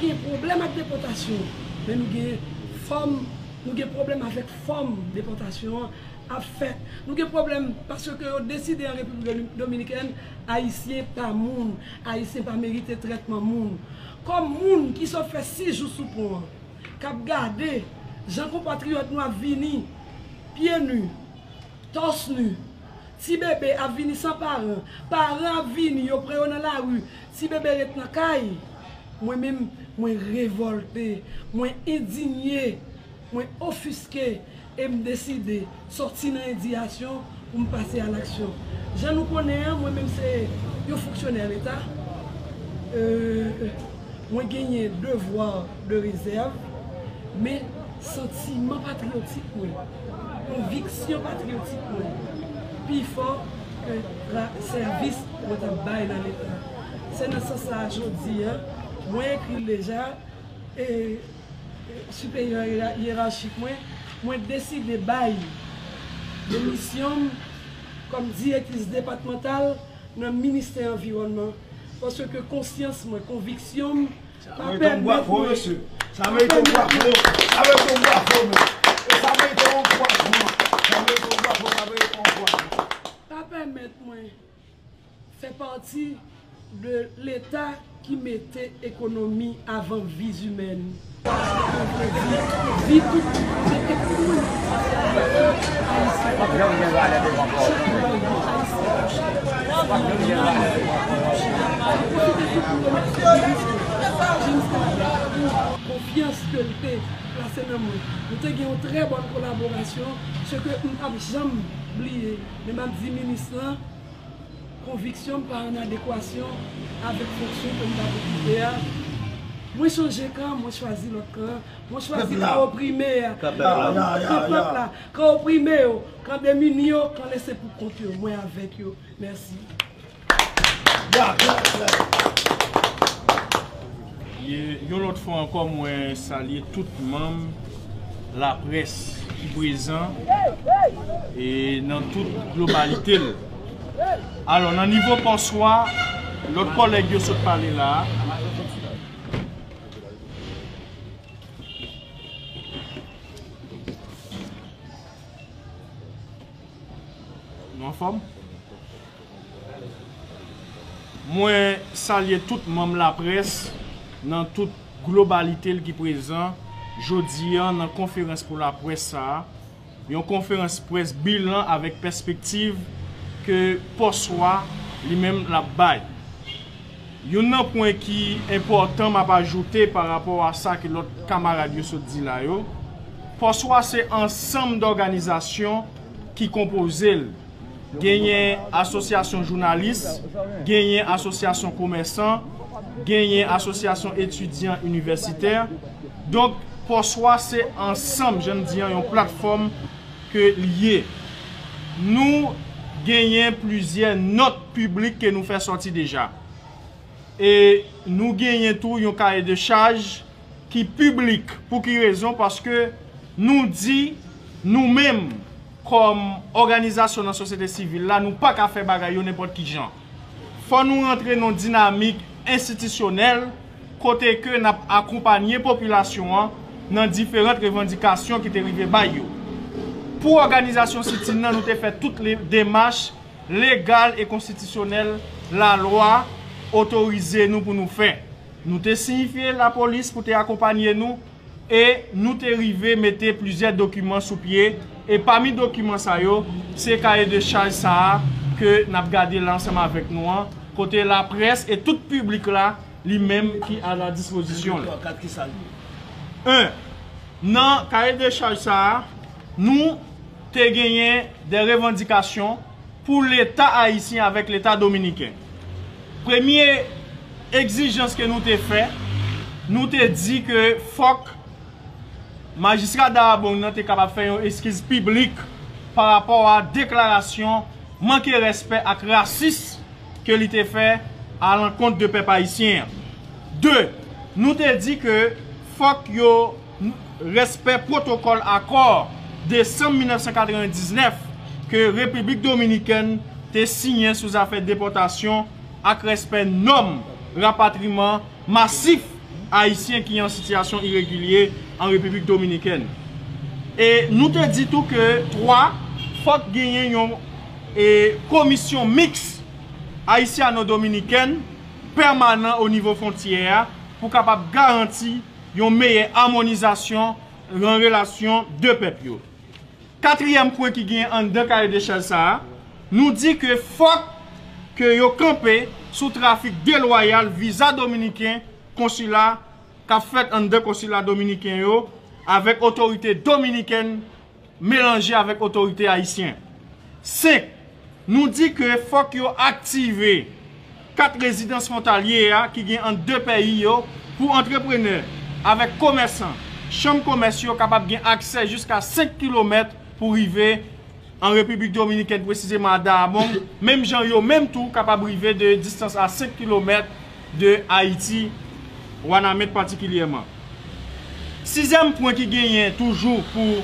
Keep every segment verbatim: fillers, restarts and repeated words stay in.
Gen pwoblèm ak depòtasyon, men nou gen fòm, nou gen pwoblèm avèk fòm depòtasyon an ap fèt. Nou gen pwoblèm paske yo deside an Repiblik Dominikèn, Ayisyen pa moun, Ayisyen pa merite trètman moun. Kòm moun ki sot fè sis jou sou pon an, k ap gade jan konpatriyòt nou ap vini, pye ni, tòs ni, ti bebe ap vini san paran, paran ap vini, yo pran yo nan lari, ti bebe ret nan kay. Mwen menm, mwen revòlte, mwen endinye, mwen ofiske, e m deside sòti nan endiyasyon pou m pase a laksyon. Jan nou konnen an, mwen menm se yon fonksyonè Leta. Euh, mwen genyen devwa de rezèv, men santiman patriyotik mwen, konviksyon patriyotik mwen, pi fò ke tra-, sèvis mwen t ap bay nan Leta. Se nan sans sa a, jodi a, mwen ekri l deja, e, e, siperyè yera-, yerachik mwen, mwen deside bay demisyon m kòm direktris depatmantal nan ministè anviwònman, paske konsyans mwen, konviksyon m, Sa pa merite yon pèmèt bravo, mwen, mesye. Sa pa merite yon pèmèt bravo. Mwen, Sa merite yon bravo, men. E sa merite yon bravo. Sa merite yon bravo, sa merite yon bravo. Pa pèmèt mwen fè pati de Leta ki mete ekonomi avan vi imèn. Vi tout, de tout moun. Ayisyen. Chak moun Ayisyen. Mwen pwofite tou pou remèsye minis James Calabrese pou konfyans ke l te plase nan mwen. Nou te gen yon trè bòn kolaborasyon, se ke m p ap janm bliye. Men m ap di minis lan, konviksyon m pa an adekwasyon avèk fonksyon ke m t ap okipe a. Mwen chanje kan, mwen chwazi lòt kan. Mwen chwazi kan oprime a. Kan pèp la. Kan pèp la. Kan oprime yo, kan demini yo, kan lese pou kont yo. Mwen avèk yo. Mèsi. Ye, yon lòt fwa ankò, mwen salye tout manm laprès ki prezan e nan tout globalite l. Alò, nan nivo Pòswa, lòt kòlèg yo sot pale la a, nou anfòm? Mwen salye tout manm laprès nan tout globalite l ki prezan jodi a nan konferans pou laprès sa a, yon konferans près bilan avèk pèspektiv ke Pòswa li menm l ap bay. Youn nan pwen ki enpòtan m ap ajoute pa rapò a sa ke lòt kamarad yo sot di la yo, Pòswa se ansanm dòganizasyon ki konpoze l. Genyen asosyasyon jounalis, genyen asosyasyon komèsan, genyen asosyasyon etidyan inivèsitè. Donk, Pòswa se ansanm, jan m di an, yon platfòm ke l ye. Nou genyen plizyè nòt piblik ke nou fè sòti deja. E nou genyen tou yon kaye de chaj ki piblik. Pou ki rezon? Paske nou di, nou menm, kòm òganizasyon nan sosyete sivil la, nou pa ka fè bagay yo nenpòt ki jan. Fò nou rantre nan yon dinamik enstitisyonèl, kote ke n ap akonpanye popilasyon an nan diferan revandikasyon ki te rive bay yo. Pou òganizasyon sitin nan, nou te fè tout le demach legal e konstitisyonèl lalwa otorize nou pou nou fè. Nou te siyifye lapolis pou te akonpanye nou e nou te rive mete plizyè dokiman sou pye. E pami dokiman sa yo, se kaye de chaj sa a ke n ap gade la ansanm avèk nou an, kote laprès e tout piblik la, li menm ki a la dispozisyon l. En, nan kaye de chaj sa a, nou te genyen de revandikasyon pou Leta ayisyen avèk Leta dominiken. Premye egzijans ke nou te fè, nou te di ke fòk majistra Dahab nan te kapab fè yon eskiz piblik pa rapò a deklarasyon manke respè ak rasis ke li te fè alankont de pèp ayisyen an. De, nou te di ke fòk yo respè pwotokòl akò desanm mil nèf san katrevendiznèf ke Repiblik Dominikèn te siyen sou zafè depòtasyon ak respè nòm rapatriman masif Ayisyen ki an sitiyasyon iregilye an Repiblik Dominikèn. E nou te di tou ke twa, fòk genyen yon e, komisyon miks ayisyano-dominikèn pèmanan o nivo fwontyè a pou kapab garanti yon meyè amonizasyon nan relasyon de pèp yo. Katriyèm pwen ki gen anndan kaye de chaj sa a, nou di ke fòk ke yo kanpe sou trafik delwayal viza dominiken konsila k ap fèt anndan konsila dominiken yo avèk otorite dominikèn melanje avèk otorite ayisyen. Senk, nou di ke fòk yo aktive kat rezidans fwontalye a ki gen ant de peyi yo pou antreprenè avèk komèsan, chanm komès yo kapab gen aksè jiska senk kilomèt pou rive an Repiblik Dominikèn, presizeman a Dahomey, menm jan yo menm tou kapab rive de distans a senk kilomèt de Ayiti, Wanament patikilyèman. Sizyèm pwen ki genyen toujou pou,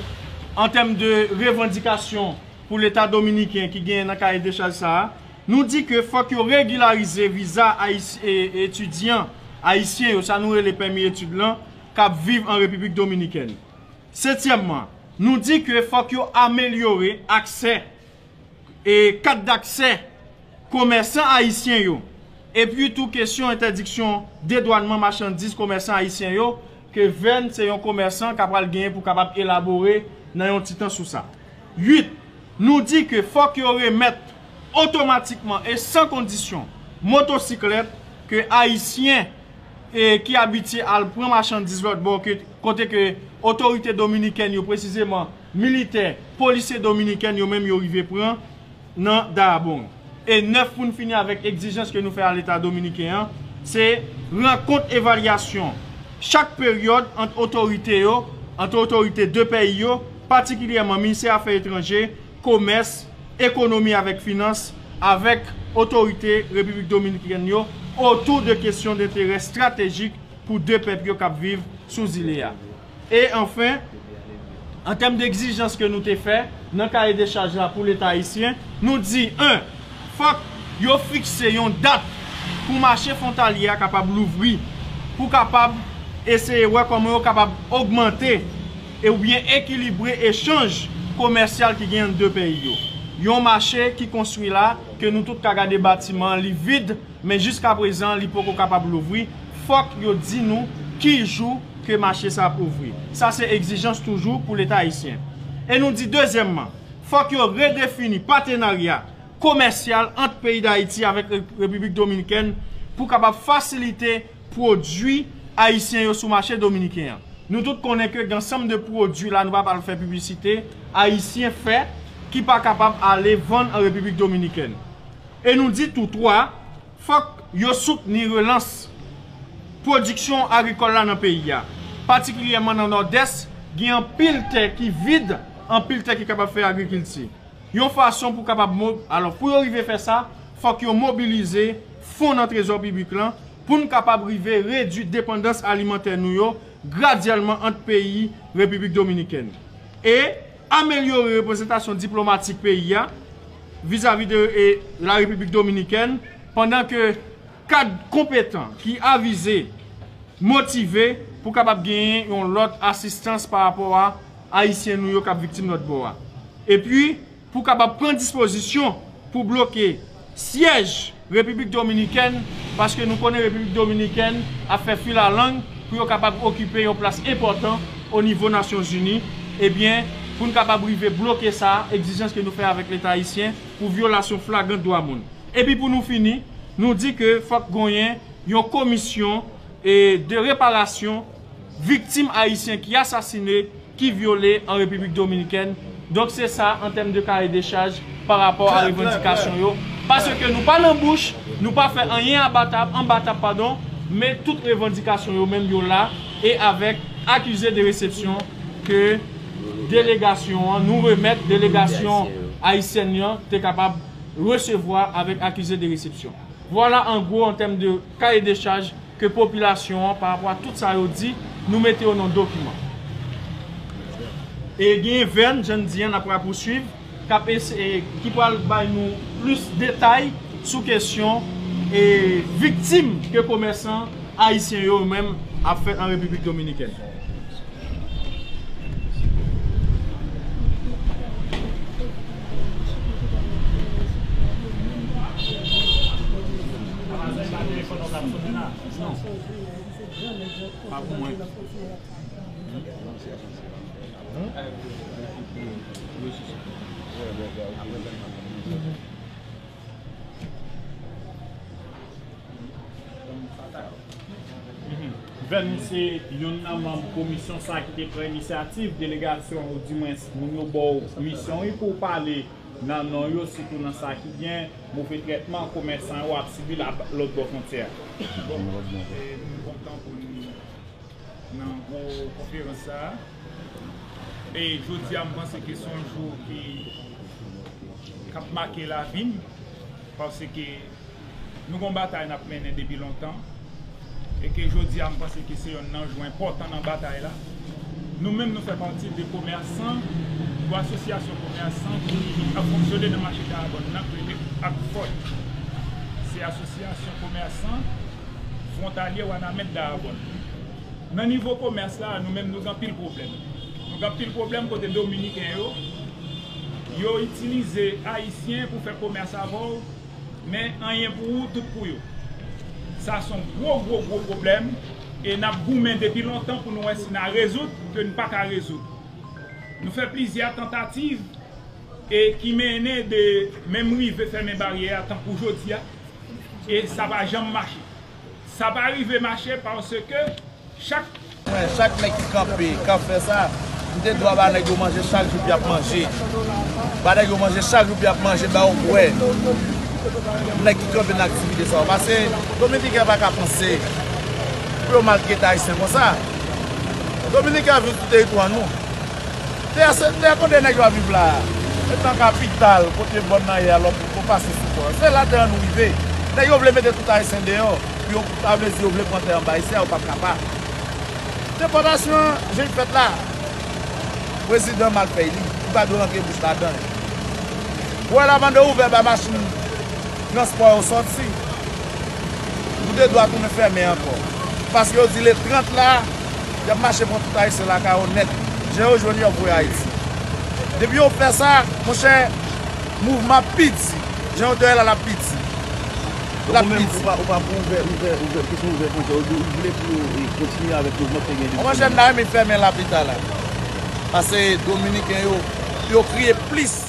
an tèm de revandikasyon pou Leta dominiken ki genyen nan kaye de chaj sa a, nou di ke fòk yo regilarize viza ayis- e- etidyan ayisyen yo, sa nou rele pèmi etid lan, k ap viv an Repiblik Dominikèn. Setyèmman, nou di ke fòk yo amelyore aksè e kat daksè komèsan ayisyen yo. Epi tou kesyon entèdiksyon dedwannman machandiz komèsan ayisyen yo, ke Vèn se yon komèsan k ap pral genyen pou kapab elabore nan yon ti tan sou sa. Uit, nou di ke fòk yo remèt otomatikman e san kondisyon motosiklèt ke ayisyen e ki abitye al pran machandiz lòt bò ke kote ke otorite dominikèn yo, presizeman militè, polisye dominikèn yo menm yo rive pran nan Dahomey. E nèf, pou n fini avèk egzijans ke nou fè a Leta dominiken an, se rankont evalyasyon chak peryòd ant otorite yo, ant otorite de peyi yo, patikilyèman Ministè Afè Etranje, Komès, Ekonomi avèk Finans, avèk otorite Repiblik Dominikèn yo, otou de kesyon denterè estratejik pou de pèp yo k ap viv sou zile a. E anfen, an tèm de egzijans ke nou te fè nan kaye de chaj la pou Leta ayisyen, nou di, en, fòk yo fikse yon dat pou mache fwontalye a kapab louvri, pou kapab eseye wè kòman yo kapab ogmante e oubyen ekilibre echanj komèsyal ki gen ant de peyi yo. Yon mache ki konstwi la, ke nou tout ka gade batiman an, li vid, men jiskaprezan, li poko kapab louvri. Fòk yo di nou ki jou ke mache sa ap ouvri. Sa se egzijans toujou pou Leta ayisyen. E nou di dezyèmman, fòk yo redefini patenarya komèsyal ant peyi Dayiti avèk Re- Repiblik Dominikèn pou kapab fasilite pwodui ayisyen yo sou mache dominiken an. Nou tout konnen ke gen ansanm de pwodui la, nou pa pral fè piblisite, ayisyen fè ki pa kapab ale vann an Repiblik Dominikèn. E nou di tou twa, fòk yo soutni relans pwodiksyon agrikòl la nan peyi a. Patikilyèman nan Nòdès, gen anpil tè ki vid, anpil tè ki kapab fè agrikilti. Yon fason pou kapab mo- alò, pou yo rive fè sa, fòk yo mobilize fon nan trezò piblik lan pou n kapab rive redui depandans alimantè nou yo gradyèlman ant peyi Repiblik Dominikèn. E amelyore reprezantasyon diplomatik peyi a vizavi de e, la Repiblik Dominikèn, pandan ke kad konpetan ki avize, motive pou kapab genyen yon lòt asistans pa rapò a ayisyen nou yo k ap viktim lòt bò a. Epi, pou kapab pran dispozisyon pou bloke syèj Repiblik Dominikèn, paske nou konnen Repiblik Dominikèn ap fè filalang pou yo kapab okipe yon plas enpòtan o nivo Nasyonzini, ebyen, pou n kapab rive bloke sa, egzijans ke nou fè avèk Leta ayisyen pou vyolasyon flagran dwa moun. Epi pou nou fini, nou di ke fòk genyen yon komisyon e de reparasyon viktim ayisyen ki asasine, ki vyole an Repiblik Dominikèn. Donk se sa an tèm de kaye de chaj pa rapò a revandikasyon yo. Paske nou pa nan bouch, nou pa fè anyen abatab, anbatab, padon, men tout revandikasyon yo menm yo la e avèk akize de resepsyon ke delegasyon an, nou remèt delegasyon ayisyèn nan te kapab resevwa avèk akize de resepsyon. Vwala an gwo an tèm de kaye de chaj ke popilasyon an, pa rapò a tout sa yo di, nou mete yo nan dokiman. E genyen Vèn, jan n di an, n ap pral pouswiv, k ap eseye, ki pral bay nou plis detay sou kesyon e viktim ke komèsan ayisyen yo menm ap fèt an Repiblik Dominikèn. Non. Pa pou mwen. Vèn, ou se youn nan manm komisyon sa a ki te pran inisyativ delegasyon, oudimwens moun yo ba w misyon wi pou w pale nan non yo, sitou nan sa ki gen move trètman komèsan yo ap sibi la, lòt bò fwontyè a. Bon, e, nou kontan pou nou nan gwo konferans sa a. E jodi a, m panse ke se yon jou ki, k ap make lavi m, paske nou gon batay n ap mennen depi lontan, e ke jodi a, m panse ke se yonn nan jou enpòtan nan batay la. Nou menm, nou fè pati de komèsan, yon asosyasyon komèsan ki ap fonksyone nan mache Tarabòn nan, ki rele ACFOD. Se asosyasyon komèsan fwontalye Wanament Tarabòn. Nan nivo komès la, nou menm nou gen anpil pwoblèm. Nou gen anpil pwoblèm kote Dominiken yo, yo itilize Ayisyen pou fè komès avè w, men anyen pou ou, tout pou yo. Sa se yon gwo, gwo, gwo pwoblèm, e n ap goumen depi lontan pou nou wè si n a rezoud, ke n pa ka rezoud. Nou fè plizyè tantativ, e ki mennen de menm rive fèmen baryè a tankou jodi a, e sa pa janm mache. Sa pa rive mache paske chak Mwen, chak nèg ki kanpe, k ap fè sa, m te dwa ba nèg yo manje chak jou pou y ap manje. Ba nèg yo manje chak jou pou y ap manje, ba yo bwè. Nèg ki kanpe nan aktivite sa yo. Paske Dominiken pa ka panse pou yo maltrete Ayisyen konsa. Dominiken ap viv sou teritwa nou. Tè a, se tè kote nèg yo ap viv la a. Se nan kapital, kote bòn nan ye a, lè w pase sou pò. Se la tè an nou rive. Nèg yo vle mete tout Ayisyen deyò. Pou yo, sa vle di yo vle pran tè anba isi a, yo p ap kapab. Depòtasyon an, jan l fèt la, prezidan mal fè li, li pa dwe rantre bouch ladan l. Ou wè la, pandan ouvè bay machin transpò yo sòti, nou te dwa tounen fèmen ankò. Paske yo di le trant la, y ap mache pran tout Ayisyen lakay yo nèt. Jan yo jwenn yo, y ap voye Ayiti. Depi yo fè sa, monchè, mouvman ap piti. Jan yo te wè la, l ap piti. Donk, ou menm, ou pa, ou pa pou ouvè, ouvè, ouvè, kesyon ouvè fwontyè, ou, ou vle pou yo, e, kontinye avèk mouvman ki te gen depi. Monchè, m ta renmen fèmen lapita la. Paske Dominiken yo, yo kriye plis.